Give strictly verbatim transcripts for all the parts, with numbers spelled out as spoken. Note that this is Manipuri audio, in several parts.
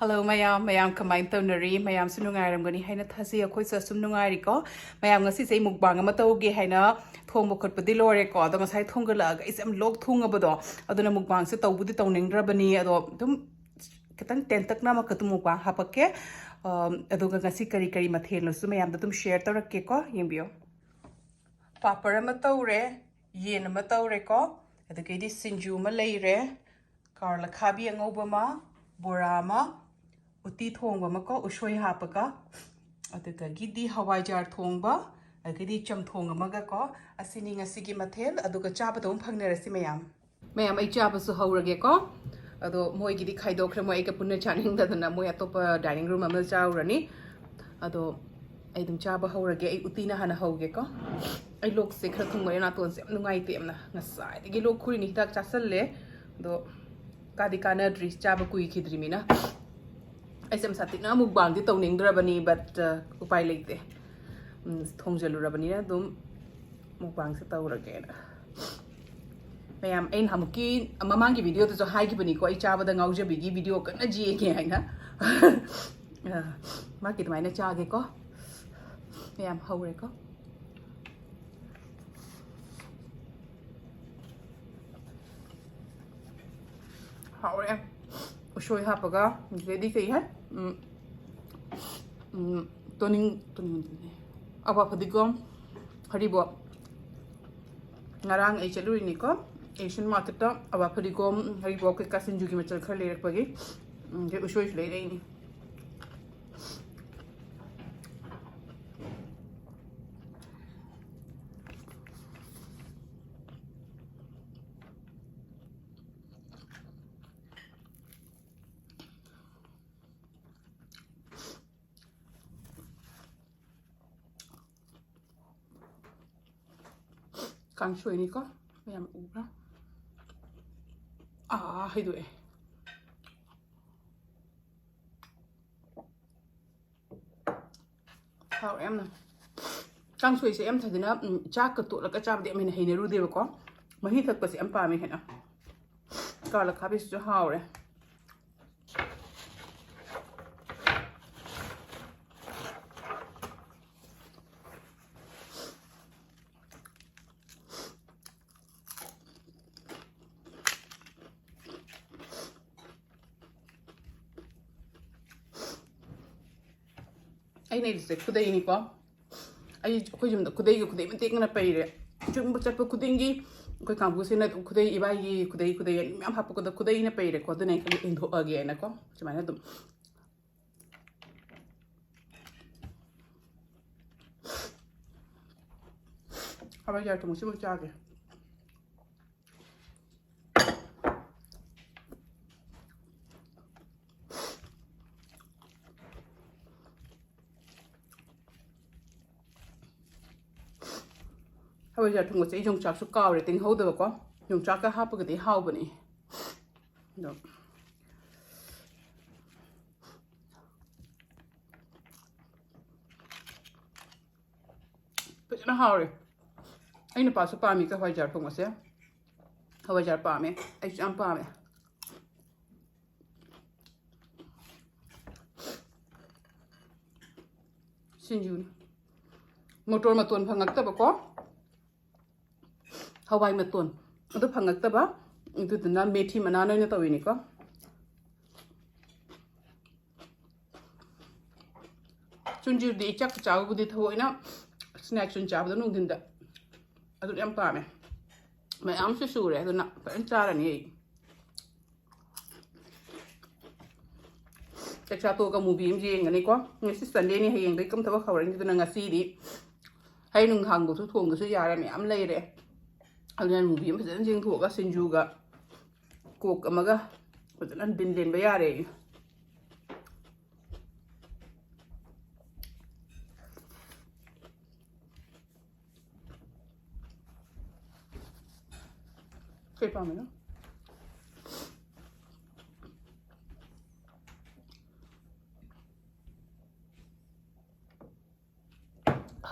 ꯍꯜꯂꯣ ꯃꯌꯥꯝ, ꯃꯌꯥꯝ ꯀꯃꯥꯏꯅ ꯇꯧꯅꯔꯤ? ꯃꯌꯥꯝꯁꯨ ꯅꯨꯡꯉꯥꯏꯔꯝꯒꯅꯤ ꯍꯥꯏꯅ ꯊꯥꯖꯩ꯫ ꯑꯩꯈꯣꯏꯁꯨ ꯑꯁꯨꯝ ꯅꯨꯡꯉꯥꯏꯔꯤꯀꯣ꯫ ꯃꯌꯥꯝ, ꯉꯁꯤꯁꯦ ꯑꯩ mukbang ꯑꯃ ꯇꯧꯒꯦ ꯍꯥꯏꯅ ꯊꯣꯡꯕ ꯈꯣꯠꯄꯗꯤ ꯂꯣꯏꯔꯦꯀꯣ꯫ ꯑꯗꯣ ꯉꯁꯥꯏ ꯊꯣꯡꯒꯠꯂꯛꯑꯒ ꯑꯩꯁꯦ ꯌꯥꯝ ꯂꯣꯛ ꯊꯨꯡꯉꯕꯗꯣ, ꯑꯗꯨꯅ mukbangꯁꯦ ꯇꯧꯕꯨꯗꯤ ꯇꯧꯅꯤꯡꯗ꯭ꯔꯕꯅꯤ꯫ ꯑꯗꯣ ꯑꯗꯨꯝ ꯈꯤꯇꯪ ꯇꯦꯟꯇꯛꯅ ꯑꯃꯈꯛꯇ mukbang ꯍꯥꯄꯛꯀꯦ꯫ ꯑꯝ, ꯑꯗꯨꯒ ꯉꯁꯤ ꯀꯔꯤ ꯀꯔꯤ ꯃꯊꯦꯜꯅꯣꯁꯨ ꯃꯌꯥꯝꯗ ꯑꯗꯨꯝ share ꯇꯧꯔꯛꯀꯦꯀꯣ꯫ ꯌꯦꯡꯕꯤꯌꯣ꯫ ꯄꯥꯄꯔ ꯑꯃ ꯇꯧꯔꯦ, ꯌꯦꯟ ꯑꯃ ꯇꯧꯔꯦꯀꯣ, ꯑꯗꯒꯤꯗꯤ ꯁꯤꯡꯖꯨ ꯑꯃ ꯂꯩꯔꯦ, ꯀꯥꯔꯣꯠ ꯑꯈꯥꯕꯤ ꯑꯉꯧꯕ ꯑꯃ, ꯕꯣꯔꯥ ꯑꯃ, ꯎꯇꯤ ꯊꯣꯡꯕ ꯑꯃꯀꯣ, ꯎꯁꯣꯏ ꯍꯥꯞꯄꯒ, ꯑꯗꯨꯗꯒꯤꯗꯤ ꯍꯋꯥꯏꯖꯥꯔ ꯊꯣꯡꯕ, ꯑꯗꯒꯤꯗꯤ ꯆꯝꯊꯣꯡ ꯑꯃꯒꯀꯣ꯫ ꯑꯁꯤꯅꯤ ꯉꯁꯤꯒꯤ ꯃꯊꯦꯜ꯫ ꯑꯗꯨꯒ ꯆꯥꯕꯗ ꯑꯃꯨꯛ ꯐꯪꯅꯔꯁꯤ ꯃꯌꯥꯝ꯫ ꯃꯌꯥꯝ, ꯑꯩ ꯆꯥꯕꯁꯨ ꯍꯧꯔꯒꯦꯀꯣ꯫ ꯑꯗꯣ ꯃꯣꯏꯒꯤꯗꯤ ꯈꯥꯏꯗꯣꯛꯈ꯭ꯔꯦ, ꯃꯣꯏ ꯑꯩꯒ ꯄꯨꯟꯅ ꯆꯥꯅꯤꯡꯗꯗꯅ ꯃꯣꯏ ꯑꯇꯣꯞꯄ dining room ꯑꯃꯗ ꯆꯥꯔꯨꯔꯅꯤ꯫ ꯑꯗꯣ ꯑꯩ ꯑꯗꯨꯝ ꯆꯥꯕ ꯍꯧꯔꯒꯦ꯫ ꯑꯩ ꯎꯇꯤꯅ ꯍꯥꯟꯅ ꯍꯧꯒꯦꯀꯣ꯫ ꯑꯩ ꯂꯣꯛꯁꯦ ꯈꯔ ꯊꯨꯡꯕꯅꯦ, ꯅꯥꯇꯣꯟꯁꯦ ꯌꯥꯝ ꯅꯨꯡꯉꯥꯏꯇꯦ ꯌꯥꯝꯅ꯫ ꯉꯁꯥꯏꯗꯒꯤ ꯂꯣꯛ ꯈꯨꯔꯤꯅꯤ, ꯍꯤꯗꯥꯛ ꯆꯥꯁꯜꯂꯦ꯫ ꯑꯗꯣ ꯀꯥꯗꯤ ꯀꯥꯟꯅꯗ꯭ꯔꯤ, ꯆꯥꯕ ꯀꯨꯏꯈꯤꯗ꯭ꯔꯤꯃꯤꯅ꯫ ꯑꯩꯁꯦ ꯌꯥꯝ ꯁꯥꯊꯤꯅ mukbangꯗꯤ ꯇꯧꯅꯤꯡꯗ꯭ꯔꯕꯅꯤ, but, ꯑ, ꯎꯄꯥꯏ ꯂꯩꯇꯦ꯫ ꯎꯝ, ꯊꯣꯡꯖꯜꯂꯨꯔꯕꯅꯤꯅ ꯑꯗꯨꯝ mukbangꯁꯦ ꯇꯧꯔꯒꯦꯅ꯫ ꯃꯌꯥꯝ, ꯑꯩ ꯅꯍꯥꯟꯃꯨꯛꯀꯤ ꯃꯃꯥꯡꯒꯤ videoꯗꯁꯨ ꯍꯥꯏꯈꯤꯕꯅꯤꯀꯣ, ꯑꯩ ꯆꯥꯕꯗ ꯉꯥꯎꯖꯕꯤꯒꯤ video ꯀꯟꯅ ꯌꯦꯡꯉꯦ ꯍꯥꯏꯅ꯫ ꯑ, ꯃꯥꯒꯤ ꯑꯗꯨꯃꯥꯏꯅ ꯆꯥꯒꯦꯀꯣ꯫ ꯃꯌꯥꯝ, ꯍꯧꯔꯦꯀꯣ꯫ ꯍꯥꯎꯔꯦ꯫ ꯎꯁꯣꯏ ꯍꯥꯞꯄꯒ, ꯑꯗꯨꯗꯩꯗꯤ ꯀꯩ ꯍꯥꯏ? ꯎꯝ, ꯎꯝ, ꯇꯣꯅꯤꯡ-, ꯇꯣꯅꯤꯡ-, ꯑꯋꯥ ꯐꯗꯤꯒꯣꯝ, ꯍꯔꯤꯕꯣꯞ꯫ ꯉꯔꯥꯡ ꯑꯩ ꯆꯠꯂꯨꯔꯤꯅꯤꯀꯣ, Asian marketꯇ ꯑꯋꯥ ꯐꯗꯤꯒꯣꯝ, ꯍꯔꯤꯕꯣꯞ ꯀꯩꯀꯥ ꯁꯤꯡꯖꯨꯒꯤ ꯃꯆꯜ ꯈꯔ ꯂꯩꯔꯛꯄꯒꯤ, ꯎꯝ, ꯑꯗꯩ ꯎꯁꯣꯏꯁꯨ ꯂꯩꯔꯛꯏꯅꯤ꯫ ꯀꯥꯡꯁꯣꯏꯅꯤꯀꯣ, ꯃꯌꯥꯝ ꯎꯕ꯭ꯔꯥ? ꯑꯥ, ꯍꯩꯗꯣꯛꯑꯦ꯫ ꯍꯥꯎꯔꯦ ꯌꯥꯝꯅ꯫ ꯀꯥꯡꯁꯣꯏꯁꯦ ꯌꯥꯝ ꯊꯥꯖꯅ, ꯎꯝ, ꯆꯥꯛꯀ ꯇꯣꯠꯂꯒ ꯆꯥꯕꯗꯤ ꯌꯥꯝ ꯍꯦꯟꯅ ꯍꯩꯅꯔꯨꯗꯦꯕꯀꯣ꯫ ꯃꯍꯤ ꯊꯛꯄꯁꯦ ꯌꯥꯝ ꯄꯥꯝꯃꯦ ꯍꯦꯟꯅ꯫ ꯀꯥꯔꯣꯠ ꯑꯈꯥꯕꯤꯁꯤꯁꯨ ꯍꯥꯎꯔꯦ꯫ ꯑꯩꯅ ꯏꯔꯤꯁꯦ ꯈꯨꯗꯩꯅꯤꯀꯣ꯫ ꯑꯩ, ꯑꯩꯈꯣꯏ ꯌꯨꯝꯗ ꯈꯨꯗꯩꯒ ꯈꯨꯗꯩ ꯃꯇꯦꯛꯅ ꯄꯩꯔꯦ꯫ ꯌꯨꯝꯕ ꯆꯠꯄ ꯈꯨꯗꯤꯡꯒꯤ ꯑꯩꯈꯣꯏ ꯀꯥꯡꯕꯨꯁꯤꯅ ꯑꯗꯨꯝ ꯈꯨꯗꯩ, ꯏꯕꯥꯏꯒꯤ ꯈꯨꯗꯩ, ꯈꯨꯗꯩ ꯃꯌꯥꯝ ꯍꯥꯞꯄꯛꯄꯗ ꯈꯨꯗꯩꯅ ꯄꯩꯔꯦꯀꯣ, ꯑꯗꯨꯅ ꯑꯩ ꯏꯟꯊꯣꯛꯑꯒꯦꯅꯀꯣ꯫ ꯁꯨꯃꯥꯏꯅ ꯑꯗꯨꯝ ꯍꯋꯥꯏꯖꯥꯔ ꯊꯣꯡꯕꯁꯤꯃ ꯆꯥꯒꯦ꯫ ꯍꯋꯥꯏꯖꯥꯔ ꯊꯣꯡꯕꯁꯦ ꯑꯩ ꯌꯣꯡꯆꯥꯛꯁꯨ ꯀꯥꯎꯔꯦ ꯇꯤꯡꯍꯧꯗꯕꯀꯣ꯫ ꯌꯣꯡꯆꯥꯛꯀ ꯍꯥꯞꯄꯒꯗꯤ ꯍꯥꯎꯕꯅꯤ꯫ ꯑꯗꯣ ꯐꯖꯅ ꯍꯥꯎꯔꯦ꯫ ꯑꯩ ꯅꯨꯄꯥꯁꯨ ꯄꯥꯝꯃꯤ ꯍꯋꯥꯏꯖꯥꯔ ꯊꯣꯡꯕꯁꯦ꯫ ꯍꯋꯥꯏꯖꯥꯔ ꯄꯥꯝꯃꯦ, ꯑꯩꯁꯨ ꯌꯥꯝ ꯄꯥꯝꯃꯦ꯫ ꯁꯤꯡꯖꯨꯅꯤ꯫ ꯃꯣꯇꯣꯔ ꯃꯇꯣꯟ ꯐꯪꯉꯛꯇꯕꯀꯣ, ꯍꯋꯥꯏ ꯃꯇꯣꯟ ꯑꯗꯨ ꯐꯪꯉꯛꯇꯕ, ꯑꯗꯨꯗꯨꯅ ꯃꯦꯊꯤ ꯃꯅꯥꯅ ꯑꯣꯏꯅ ꯇꯧꯔꯤꯅꯤꯀꯣ꯫ ꯁꯤꯡꯖꯨꯗꯤ ꯑꯩ ꯆꯥꯛꯀ ꯆꯥꯕꯕꯨꯗꯤ ꯊꯑꯣꯏꯅ ꯁ꯭ꯅꯦꯛꯁ ꯑꯣꯏꯅ ꯆꯥꯕꯗꯣ ꯅꯨꯡꯊꯤꯟꯗ ꯑꯗꯨ ꯌꯥꯝ ꯄꯥꯝꯃꯦ꯫ ꯃꯌꯥꯝꯁꯨ ꯁꯨꯔꯦ, ꯑꯗꯨꯅ ꯐꯖꯅ ꯆꯥꯔꯅꯤ ꯑꯩ꯫ ꯆꯥꯛꯆꯥ ꯇꯣꯛꯑꯒ movie ꯑꯃ ꯌꯦꯡꯒꯅꯤꯀꯣ꯫ ꯉꯁꯤ Sundayꯅꯤ, ꯍꯌꯦꯡꯗꯩ ꯀꯝ ꯊꯕꯛ ꯍꯧꯔꯅꯤ, ꯑꯗꯨꯅ ꯉꯁꯤꯗꯤ ꯍꯩ ꯅꯨꯡ ꯍꯥꯡꯗꯣꯛꯁꯨ ꯊꯣꯡꯗꯁꯨ ꯌꯥꯔꯦ, ꯃꯌꯥꯝ ꯂꯩꯔꯦ꯫ ꯑꯗꯨꯅ movie ꯑꯃ ꯐꯖꯅ ꯌꯦꯡꯊꯣꯛꯑꯒ ꯁꯤꯡꯖꯨꯒ Coke ꯑꯃꯒ ꯐꯖꯅ ꯗꯤꯟ ꯂꯦꯟꯕ ꯌꯥꯔꯦ꯫ ꯀꯩ ꯄꯥꯝꯃꯤꯅꯣ?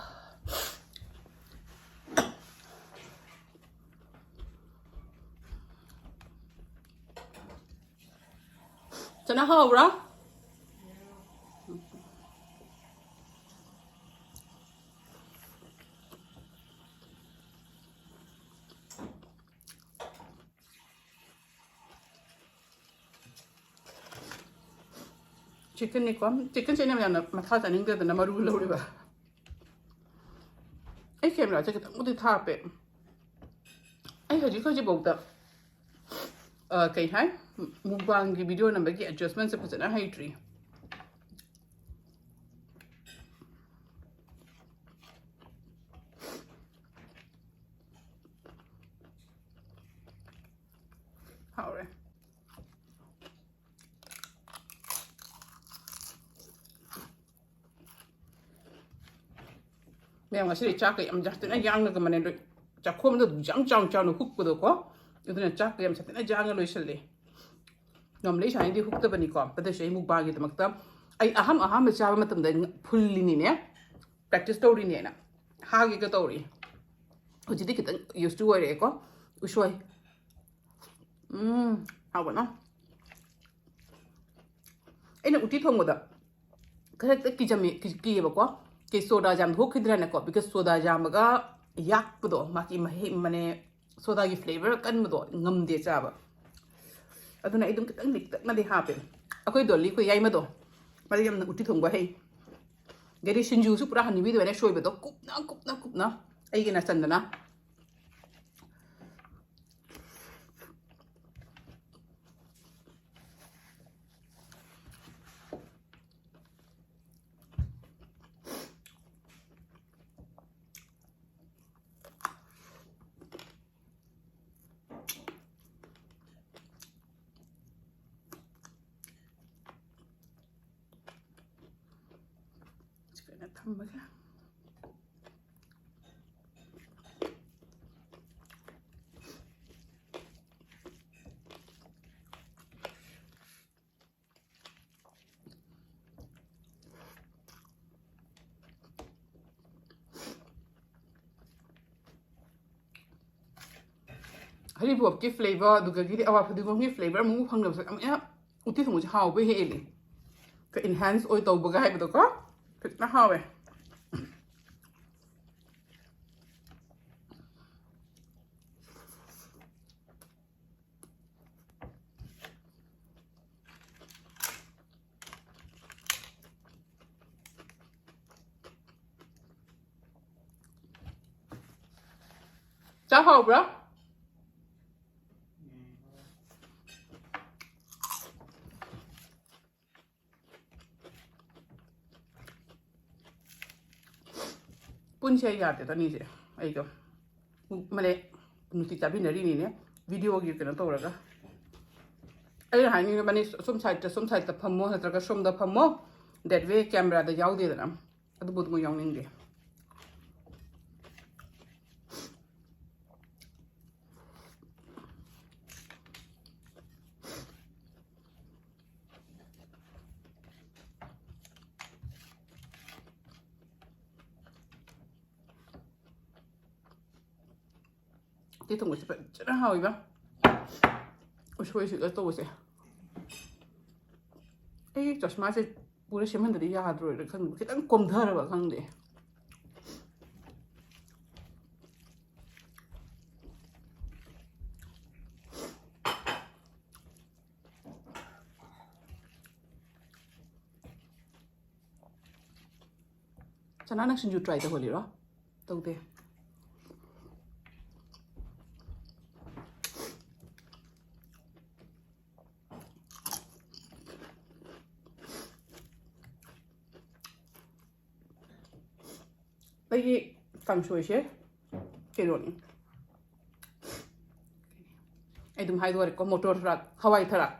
ꯆꯅꯥ ꯍꯥꯎꯕ꯭ꯔꯥ? ꯆꯤꯛꯀꯟꯅꯤꯀꯣ꯫ ꯆꯤꯛꯀꯟꯁꯦ ꯑꯩꯅ ꯌꯥꯝꯅ ꯃꯊꯥ ꯆꯥꯅꯤꯡꯗꯗꯅ ꯃꯔꯨ ꯂꯧꯔꯤꯕ꯫ ꯑꯩ ꯀꯦꯃꯦꯔꯥꯁꯦ ꯈꯤꯇꯪꯕꯨꯗꯤ ꯊꯥꯞꯄꯦ꯫ ꯑꯩ ꯍꯧꯖꯤꯛ ꯍꯧꯖꯤꯛꯐꯥꯎꯗ, ꯑ, ꯀꯩ ꯍꯥꯏ, ꯃꯨꯛꯕꯥꯡꯒꯤ ꯚꯤꯗꯤꯑꯣ ꯅꯝꯕꯒꯤ ꯑꯦꯗꯖꯁꯃꯦꯟꯁꯦ ꯐꯖꯅ ꯍꯩꯇ꯭ꯔꯤ꯫ ꯍꯥꯎꯔꯦ꯫ ꯃꯌꯥꯝ ꯉꯁꯤꯗꯤ ꯆꯥꯛꯀ ꯌꯥꯝ ꯌꯥꯝ ꯊꯤꯅ ꯌꯥꯡꯉꯒ ꯃꯅꯦ, ꯂꯣꯏ ꯆꯥꯛꯈꯣꯝꯗ ꯑꯗꯨꯝ ꯌꯥꯝ ꯆꯥꯎꯅ ꯆꯥꯎꯅ ꯍꯨꯛꯄꯗꯣꯀꯣ꯫ ꯑꯗꯨꯅ ꯆꯥꯛꯀ ꯌꯥꯝ ꯁꯥꯊꯤꯅ ꯌꯥꯡꯉ ꯂꯣꯏꯁꯜꯂꯦ꯫ ꯉꯝꯂꯦ ꯁꯨꯃꯥꯏꯅꯗꯤ ꯍꯨꯛꯇꯕꯅꯤꯀꯣ꯫ ꯑꯗꯨꯁꯨ ꯑꯩ ꯃꯨꯛꯕꯥꯡꯒꯤꯗꯃꯛꯇ ꯑꯩ ꯑꯍꯥꯟꯕ ꯑꯍꯥꯟꯕ ꯆꯥꯕ ꯃꯇꯝꯗ ꯐꯨꯜꯂꯤꯅꯤꯅꯦ, ꯄ꯭ꯔꯦꯛꯇꯤꯁ ꯇꯧꯔꯤꯅꯦꯅ꯫ ꯍꯥꯒꯦꯒ ꯇꯧꯔꯤ꯫ ꯍꯧꯖꯤꯛꯇꯤ ꯈꯤꯇꯪ ꯌꯨꯁ ꯇꯨ ꯑꯣꯏꯔꯛꯑꯦꯀꯣ꯫ ꯎꯁꯣꯏ꯫ ꯎꯝ, ꯍꯥꯎꯕꯅ꯫ ꯑꯩꯅ ꯎꯇꯤ ꯊꯣꯡꯕꯗ ꯈꯔ ꯍꯦꯛꯇ ꯀꯤꯖꯝꯃꯤ-, ꯀꯤ-, ꯀꯤꯌꯦꯕꯀꯣ꯫ ꯀꯤ ꯁꯣꯗꯥ ꯌꯥꯝ ꯊꯣꯛꯈꯤꯗ꯭ꯔꯥꯅꯦꯀꯣ, because ꯁꯣꯗꯥ ꯌꯥꯝꯕꯒ ꯌꯥꯛꯄꯗꯣ, ꯃꯥꯒꯤ ꯃꯍꯤ, ꯃꯅꯦ, ꯁꯣꯗꯥꯒꯤ ꯐ꯭ꯂꯦꯕꯔ ꯀꯟꯕꯗꯣ ꯉꯝꯗꯦ ꯆꯥꯕ꯫ ꯑꯗꯨꯅ ꯑꯩ ꯑꯗꯨꯝ ꯈꯤꯇꯪ ꯂꯤꯛꯇꯛꯅꯗꯤ ꯍꯥꯞꯄꯦ꯫ ꯑꯩꯈꯣꯏ ꯗꯣꯜꯂꯤ, ꯑꯩꯈꯣꯏ ꯌꯥꯏꯃꯗꯣ, ꯃꯥꯗꯤ ꯌꯥꯝꯅ ꯎꯇꯤ ꯊꯣꯡꯕ ꯍꯩ꯫ ꯑꯗꯩꯗꯤ ꯁꯤꯡꯖꯨꯁꯨ ꯄꯨꯔꯥ ꯍꯅꯨꯕꯤꯗ ꯑꯣꯏꯅ ꯁꯣꯏꯕꯗꯣ, ꯀꯨꯞꯅ, ꯀꯨꯞꯅ, ꯀꯨꯞꯅ꯫ ꯑꯩꯒꯤꯅ ꯆꯟꯗꯅ꯫ ꯁꯨꯃꯥꯏꯅ ꯊꯝꯃꯒ꯫ ꯍꯔꯤꯕꯣꯞꯀꯤ ꯐ꯭ꯂꯦꯕꯔ, ꯑꯗꯨꯗꯒꯤꯗꯤ ꯑꯋꯥ ꯐꯗꯤꯒꯣꯝꯒꯤ ꯐ꯭ꯂꯦꯕꯔ ꯑꯃꯨꯛ ꯐꯪꯗꯕꯁꯦ ꯌꯥꯝ ꯍꯦꯟꯅ ꯎꯇꯤ ꯊꯣꯡꯕꯁꯦ ꯍꯥꯎꯕ ꯍꯦꯜꯂꯤ꯫ ꯈꯔ ꯏꯟꯍꯦꯟꯁ ꯑꯣꯏ ꯇꯧꯕꯒ ꯍꯥꯏꯕꯗꯣꯀꯣ, ꯐꯖꯅ ꯍꯥꯎꯋꯦ꯫ ꯆꯥꯛ ꯍꯥꯎꯕ꯭ꯔꯥ? ꯄꯨꯟꯁꯦ ꯌꯥꯗꯦꯗ ꯑꯅꯤꯁꯦ꯫ ꯑꯩꯗꯣ ꯃꯅꯦ ꯅꯨꯡꯇꯤ ꯆꯥꯃꯤꯟꯅꯔꯤꯅꯤꯅꯦ, ꯚꯤꯗꯤꯑꯣꯒꯤ ꯀꯩꯅꯣ ꯇꯧꯔꯒ꯫ ꯑꯩꯅ ꯍꯥꯏꯅꯤꯡꯉꯤꯕꯅꯤ, ꯁꯨꯝ ꯁꯥꯏꯠꯇ, ꯁꯨꯝ ꯁꯥꯏꯠꯇ ꯐꯝꯃꯣ, ꯅꯠꯇ꯭ꯔꯒ ꯁꯣꯝꯗ ꯐꯝꯃꯣ꯫ That way ꯀꯦꯃꯦꯔꯥꯗ ꯌꯥꯎꯗꯦꯗꯅ꯫ ꯑꯗꯨꯕꯨ ꯑꯗꯨꯝ ꯌꯥꯎꯅꯤꯡꯗꯦ꯫ ꯎꯇꯤ ꯊꯣꯡꯕꯁꯦ ꯐꯖꯅ ꯍꯥꯎꯋꯤꯕ꯫ ꯎꯁꯣꯏꯁꯤꯒ ꯇꯧꯕꯁꯦ꯫ ꯑꯩ ꯆꯁꯃꯥꯁꯦ ꯄꯨꯔ ꯁꯦꯝꯍꯟꯗꯗꯤ ꯌꯥꯗ꯭ꯔꯣꯏꯔ ꯈꯪꯗꯦ꯫ ꯈꯤꯇꯪ ꯀꯣꯝꯊꯔꯕ ꯈꯪꯗꯦ꯫ ꯆꯅꯥ, ꯅꯪ ꯁꯤꯡꯖꯨ try ꯇꯧꯍꯜꯂꯤꯔꯣ? ꯇꯧꯗꯦ꯫ ꯑꯩꯒꯤ ꯀꯥꯡꯁꯣꯏꯁꯦ ꯀꯩꯅꯣꯅꯤ꯫ ꯑꯩ ꯑꯗꯨꯝ ꯍꯥꯏꯗꯣꯔꯦꯀꯣ, ꯃꯣꯇꯣꯔ ꯊꯔꯥꯛ, ꯍꯋꯥꯏ ꯊꯔꯥꯛ,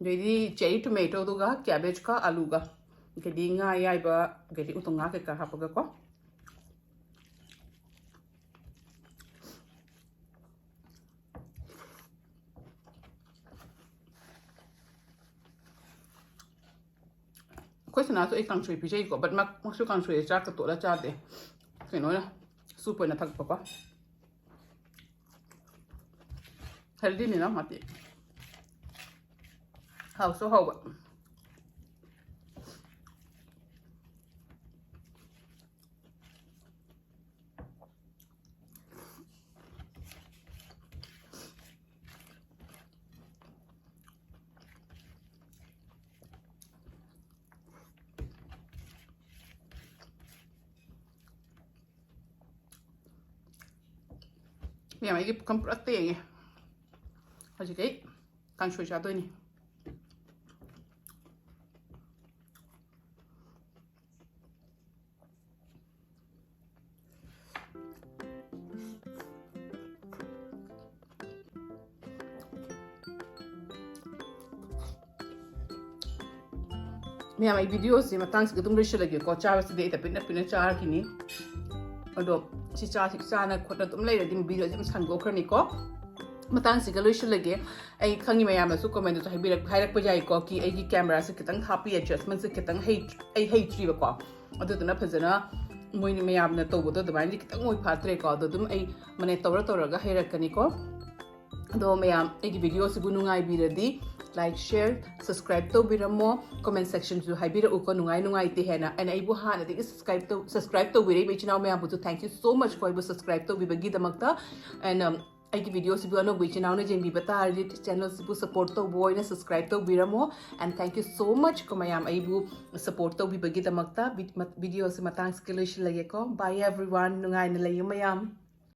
ꯑꯗꯩꯗꯤ cherry tomatoꯗꯨꯒ, cabbageꯀ, ꯑꯂꯨꯒ, ꯑꯗꯩꯗꯤ ꯉꯥ ꯑꯌꯥꯏꯕ, ꯑꯗꯩꯗꯤ ꯎꯇꯣꯡ ꯉꯥ ꯀꯩꯀꯥ ꯍꯥꯞꯄꯒꯀꯣ꯫ ꯑꯩꯈꯣꯏ ꯁꯅꯥꯁꯨ ꯑꯩ ꯀꯥꯡꯁꯣꯏ ꯄꯤꯖꯩꯀꯣ, but ꯃꯥ, ꯃꯥꯁꯨ ꯀꯥꯡꯁꯣꯏꯁꯦ ꯆꯥꯛꯀ ꯇꯣꯠꯂ ꯆꯥꯗꯦ, ꯀꯩꯅꯣ ꯑꯣꯏꯅ, soup ꯑꯣꯏꯅ ꯊꯛꯄꯀꯣ꯫ Healthyꯅꯤꯅ ꯃꯥꯗꯤ꯫ ꯍꯥꯎꯁꯨ ꯍꯥꯎꯕ꯫ ꯃꯌꯥꯝ ꯑꯩꯒꯤ ꯄꯨꯈꯝ ꯄꯨꯔꯥ ꯇꯦꯡꯉꯦ꯫ ꯍꯧꯖꯤꯛ ꯑꯩ ꯀꯥꯡꯁꯣꯏ ꯆꯥꯗꯣꯏꯅꯤ꯫ ꯃꯌꯥꯝ, ꯑꯩ videoꯁꯦ ꯃꯇꯥꯡꯁꯤꯗ ꯑꯗꯨꯝ ꯂꯣꯏꯁꯤꯜꯂꯒꯦꯀꯣ꯫ ꯆꯥꯕꯁꯤꯗꯤ ꯑꯩ ꯇꯞꯄꯤꯅ ꯇꯞꯄꯤꯅ ꯆꯥꯔꯈꯤꯅꯤ꯫ ꯑꯗꯣ ꯁꯤ ꯆꯥꯁꯤ ꯆꯥꯅ ꯈꯣꯠꯅ ꯑꯗꯨꯝ ꯂꯩꯔꯗꯤ videoꯁꯦ ꯑꯗꯨꯝ ꯁꯥꯡꯗꯣꯛꯈ꯭ꯔꯅꯤꯀꯣ꯫ ꯃꯇꯥꯡꯁꯤꯒ ꯂꯣꯏꯁꯤꯜꯂꯒꯦ꯫ ꯑꯩ ꯈꯪꯉꯤ ꯃꯌꯥꯝꯅꯁꯨ commentꯗꯁꯨ ꯍꯥꯏꯕꯤꯔꯛ-, ꯍꯥꯏꯔꯛꯄ ꯌꯥꯏꯀꯣ, ꯀꯤ ꯑꯩꯒꯤ cameraꯁꯦ ꯈꯤꯇꯪ ꯍꯥꯞꯄꯤ, adjustmentꯁꯦ ꯈꯤꯇꯪ ꯍꯩ-, ꯑꯩ ꯍꯩꯇ꯭ꯔꯤꯕꯀꯣ꯫ ꯑꯗꯨꯗꯨꯅ ꯐꯖꯅ ꯃꯣꯏꯅ ꯃꯌꯥꯝꯅ ꯇꯧꯕꯗꯣ ꯑꯗꯨꯃꯥꯏꯅꯗꯤ ꯈꯤꯇꯪ ꯑꯣꯏ ꯐꯥꯠꯇ꯭ꯔꯦꯀꯣ꯫ ꯑꯗꯣ ꯑꯗꯨꯝ ꯑꯩ manage ꯇꯧꯔ ꯇꯧꯔꯒ ꯍꯩꯔꯛꯀꯅꯤꯀꯣ꯫ ꯑꯗꯣ ꯃꯌꯥꯝ, ꯑꯩꯒꯤ videoꯁꯤꯕꯨ ꯅꯨꯡꯉꯥꯏꯕꯤꯔꯗꯤ like, share, subscribe ꯇꯧꯕꯤꯔꯝꯃꯣ꯫ Comment sectionꯁꯨ ꯍꯥꯏꯕꯤꯔꯛꯎꯀꯣ, ꯅꯨꯡꯉꯥꯏ ꯅꯨꯡꯉꯥꯏꯇꯦ ꯍꯥꯏꯅ꯫ And ꯑꯩꯕꯨ ꯍꯥꯟꯅꯗꯒꯤ subscribe ꯇꯧ-, subscribe ꯇꯧꯕꯤꯔꯛꯏꯕ ꯏꯆꯤꯟ ꯏꯅꯥꯎ ꯃꯌꯥꯝꯕꯨꯁꯨ thank you so much ꯀꯣ, ꯑꯩꯕꯨ subscribe ꯇꯧꯕꯤꯕꯒꯤꯗꯃꯛꯇ꯫ And, um, ꯑꯩꯒꯤ videoꯁꯤꯕꯨ ꯑꯅꯧꯕ ꯏꯆꯤꯟ ꯏꯅꯥꯎꯅ ꯌꯦꯡꯕꯤꯕ ꯇꯥꯔꯗꯤ channelꯁꯤꯕꯨ support ꯇꯧꯕ ꯑꯣꯏꯅ subscribe ꯇꯧꯕꯤꯔꯝꯃꯣ꯫ And thank you so much ꯀꯣ ꯃꯌꯥꯝ, ꯑꯩꯕꯨ support ꯇꯧꯕꯤꯕꯒꯤꯗꯃꯛꯇ꯫ ꯚꯤ-, ꯃ-, videoꯁꯤ ꯃꯇꯥꯡꯁꯤꯒ ꯂꯣꯏꯁꯤꯜꯂꯒꯦꯀꯣ꯫ Bye everyone, ꯅꯨꯡꯉꯥꯏꯅ ꯂꯩꯌꯨ ꯃꯌꯥꯝ꯫